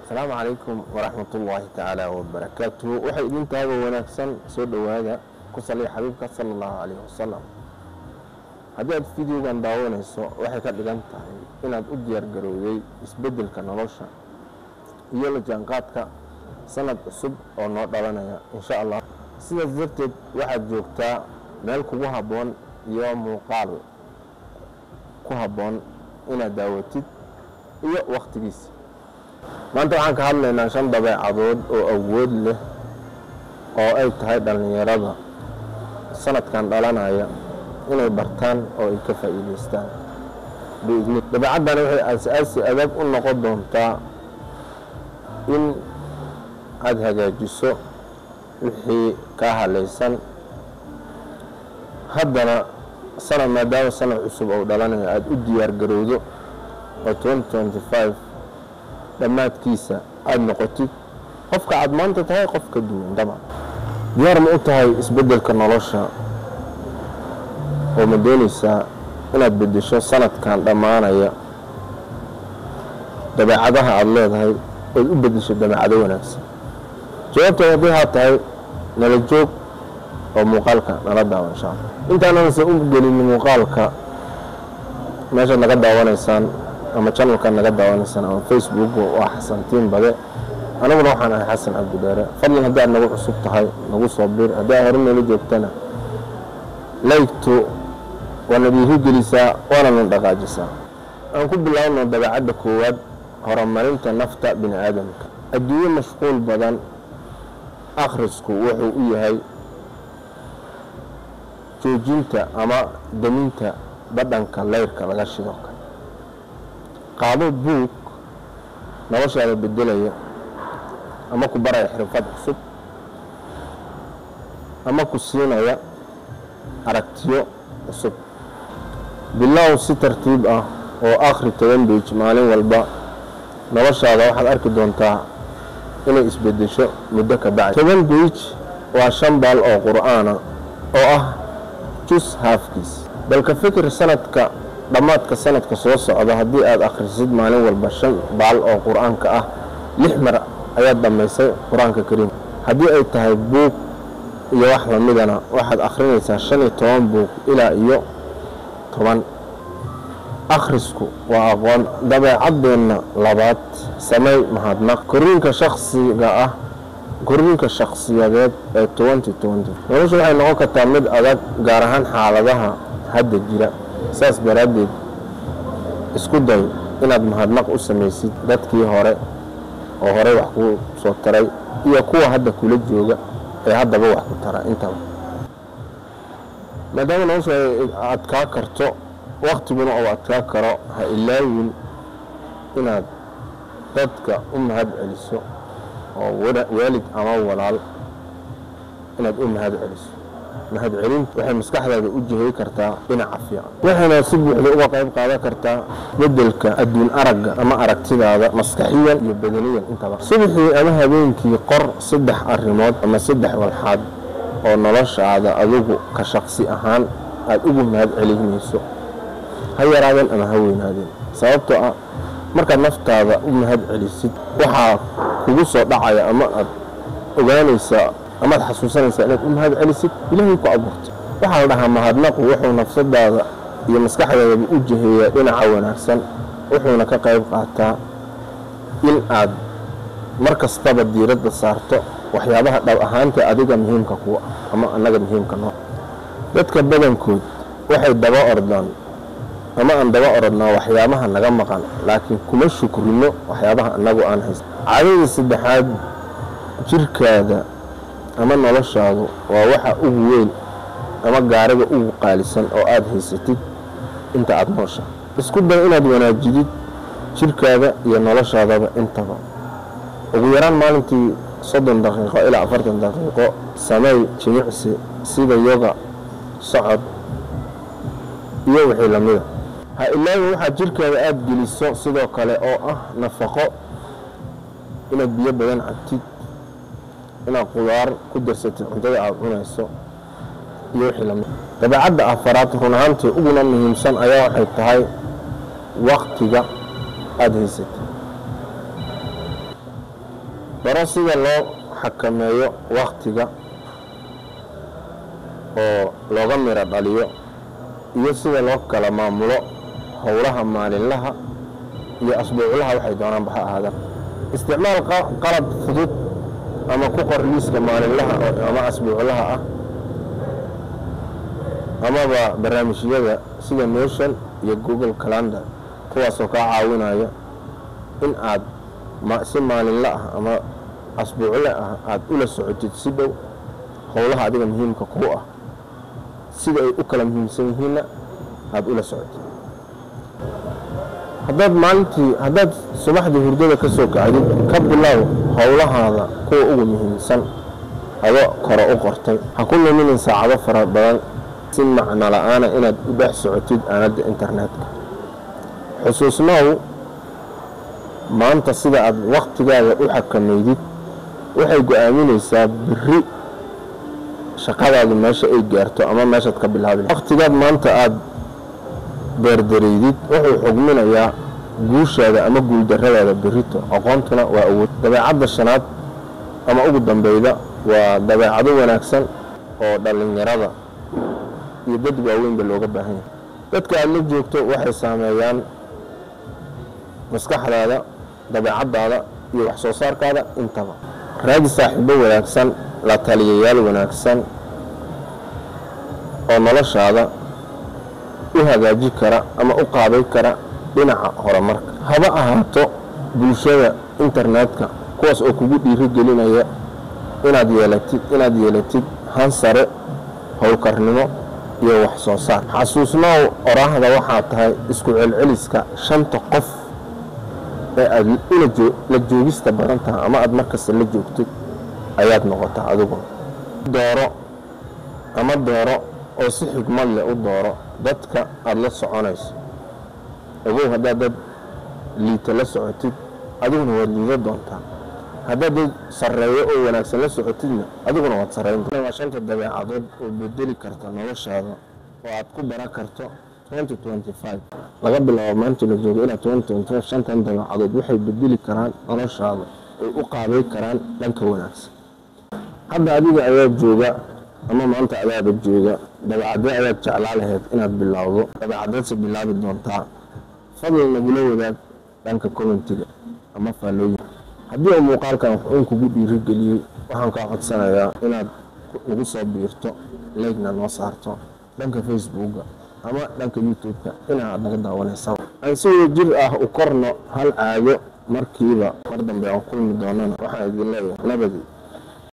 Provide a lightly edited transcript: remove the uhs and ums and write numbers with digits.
Asalaamu calaykum waraxmatullaahi tacaala wabarakaatuhu. Waxay idin tahayba wanaagsan, soo dhowaada, ku saliya xabiibka sala Allahu calayhi wasalam. Haddii aad videogan daawanayso, waxay ka dhigan tahay inaad u diyaar garowday isbeddelka nolosha iyo la jaanqaadka sanad cusub oo noo dhalanaya, insha Allah. Sidaas darteed waxaad joogtaa meel kugu habboon iyo muuqaal ku habboon inaad daawatid iyo wakhtigiisa. Maanta waxaan ka hadlaynaa 5 dabeecadood oo awood leh oo ay tahay dhallinyarada sanadkan dhalanaya inay bartaan oo ay ka faa'iidaystaan biidni. Dabeecaddan waxay aas-aasi adag u noqon doontaa in aada hagaajiso wixii kaa halaysan. Haddana sanad, maadaama sanad cusub oo dhalanayo, aada u diyaar garowdo oo 2025 dhammaadkiisa aada noqotid qofka aad maanta tahay qof ka duwan. Dabcan diyaar ma u tahay isbeddelka nolosha oo ma doonaysaa inaad beddesho sanadkan dhammaanaya dabeecadaha aada leedahay ood u beddesho dabeecado wanaagsan? Jawaabteed haddii haa tahay, nala joog oo muuqaalka nala daawa, insha Allah. Intaananse u gelin muuqaalka, meeshaad naga daawanaysaan ama channelkaad naga daawanaysaan ama Facebook waa Xasan Tiin Bade, aniguna waxaan ahay Xasan Cabdidheere. Fadlan haddii aad nagu cusub tahay, nagu soo bir. Haddii aad hore noola joogtana, like-tu waana dhiirigelisaa waana na dhaqaajisaa. Aan ku bilaabno dabeecadda koowaad: horumarinta nafta bini aadamka. Adduunyo mashquul badan, akhrisku wuxuu u yahay joojinta ama daminta badhanka leyrka laga shido kale. Qaado buug noloshaada bedelaya ama ku baraya xirfad cusub ama ku siinaya aragtiyo cusub. Bilow si tartiib ah oo akhri 10 page maalin walba. Noloshaada waxaad arki doontaa inay isbedesho muddo ka bacdi. 10 page waa 5 baal oo Qur'aana oo ah jus haafkiis. Balka fikir sanadka dhammaadka sanadka soo socda, haddii aad akhrisid maalin walba 5 baal oo Qur-aanka ah, 6 mar ayaad dhammaysay Qur-aanka Kariimka. Haddii ay tahay buug iyo wax lamidana, waxaad akhrinaysaa 15 buug ilaa iyo 10. Akhrisku waa aqoon. Dabeecadeenna labaad: samey mahadnaq. Koriinka shaksiga ah, koriinka shakhsiyadeed ee 2020. Noloshu waxay noqon kartaa mid adag, gaar ahaan xaaladaha hadda jira. Saas daraaddeed isku day inaad mahadnaq u samaysid dadkii hore oo horey wax kuu soo taray iyo kuwa hadda kula jooga ee haddaba wax ku tara intaba. Maadaama noloshu ay adkaa karto, waktiguna uu adkaa karo, ha ilaawin inaad dadka u mahad celiso oo waalid ama walaal inaad u mahad celiso. Mahad celintu waxay maskaxdaada u jihey kartaa dhinaca fiican, waxayna si buuxda uga qayb qaadan kartaa bedelka adduun aragga ama aragtidaada maskaxiyan iyo badaniyan intaba. Subaxii ama habeenkii qor 3 arrimood ama 3 walxaad oo noloshaada adigu ka shaqsi ahaan aad ugu mahad celinayso, ha yaraadeen ama ha weynaadeen. Sababtoo ah markaad naftaada u mahad celisid, waxaa kugu soo dhacaya ama aad ogaanaysaa amaad xasuusanaysaa inaad u mahad celisid Ilaahay ku abuurtay. Waxaa la dhahaa mahadnaqu wuxuu nafsadaada iyo maskaxdaadaba u jiheeyaa dhinaca wanaagsan, wuxuuna ka qayb qaataa in aad mar kastaba diiradda saarto waxyaabaha dhab ahaanta adiga muhiimka kuwa ama annaga muhiimka noo. Dadka badankood waxay daba ordaan ama aan daba orodnaa waxyaabaha naga maqan, laakiin kuma shukrino waxyaabaha annagu aan haysan. Caadada saddexaad: jirkaada ama noloshaadu waa waxa ugu weyn ama gaariga ugu qaalisan oo aada haysatid inta aada noosha. Isku day inaad wanaajidid jirkaada iyo noloshaadaba intaba. Ugu yaraan maalintii 30 daqiiqo ilaa 40 daqiiqo samey jimicsi sida yoga, socod iyo wixii lamida. Ha ilaawin waxaad jirkaada aada geliso sidoo kale oo ah nafaqo: inaad biyo badan cabtid, inaad qudaar ku darsatid cuntada aada cunayso iyo wixii lamid. Dabeecadda afaraad, run ahaantii uguna muhiimsan, ayaa waxay tahay waktiga aada haysatid. Baro sida loo xakameeyo wakhtiga oo looga miro dhaliyo iyo sida loo kala maamulo howlaha maalinlaha iyo asbuuclaha, waxay doonaanba ha ahaadaan. Isticmaal qalab fudud ama ku qor liiska maalinlaha ama asbuuclaha ah amaba barnaamijyada sida Notion iyo Google Calendar, kuwaasoo kaa caawinaya in aad si maalinle ah ama asbuucle ah aad ula socotid si dhow howlaha adiga muhiimka kuu ah, sida ay u kala muhiimsan yihiinna aad ula socotid. Haddaad maalintii, haddaad subaxdii hurdada ka soo kacdid, ka bilow howlahaada kuwa ugu muhiimsan ado kore u qortay. Ha ku luminin saacado fara badan si macno la-aana inaad u dhex socotid aaladda internetka. Xusuusnow, maanta sida aad waktigaaga u xakameydid waxay go-aaminaysaa beri shaqadaadu meesha ay gaarto ama meeshaad ka bilaabi. Waktigaad maanta aada beerdareydid wuxuu xugminayaa guushaada ama guuldarradaada berrito. Aqoontuna waa awood. Dabeecadda shanaad ama ugu dambeyda waa dabeecado wanaagsan oo dhallinyarada iyo dad waaweynba looga baahan yahay. Dadka aada la joogto waxay saameeyaan maskaxdaada, dabeecaddaada iyo wax soo saarkaada intaba. Raadi saaxiibo wanaagsan, la taliyayaal wanaagsan oo noloshaada u hagaaji kara ama u qaabay kara dhinaca horumarka, haba ahaato bulshada internetka, kuwaas oo kugu dhiiri gelinaya inaad yeelatid han sare, howlkarnimo iyo wax soo saar. Xasuusnow oraahda: waxaa tahay isku celceliska shanta qof ee aad ula la joogista badan tahay ama aad markasta la joogtid ayaad noqotaa adiguna. Dooro ama dooro oo si xigmad leh u dooro dadka aada la soconayso. Ogow, haddaad dad liita la socotid, adiguna waad liida doontaa. Haddaad dad sarreeyo oo wanaagsan la socotidna, adiguna waad sarreyn. Waa shanta dabeecadood oo bedeli karta noloshaada oo aad ku baran karto 2025, laga bilaabo maanta la joogo ilaa 2025. Shantan dabeecadood waxay bedeli karaan noloshaada oy u qaabay karaan dhanka wanaagsan. Hadda adiga ayaa jooga ama maanta adaaba jooga, dabeecadee ayaad jeclaa lahayd inaad bilowdo? Dabeecadeedse bilaabi doontaa? Fadlan nagula wadaag dhanka commentiga ama faallooyin. Haddii uu muuqaalkan wax uun kugu dhiirigeliyey, waxaan kaa codsanayaa inaad nagu soo biirto, like-na noo saarto dhanka Facebooka ama dhanka YouTube-ka inaad naga daawanaysa. Aan si wada jir ah u korno hal caado markiiba. Mar dambe aan kulmi doonana, waxaan idin leeyahay nabadi.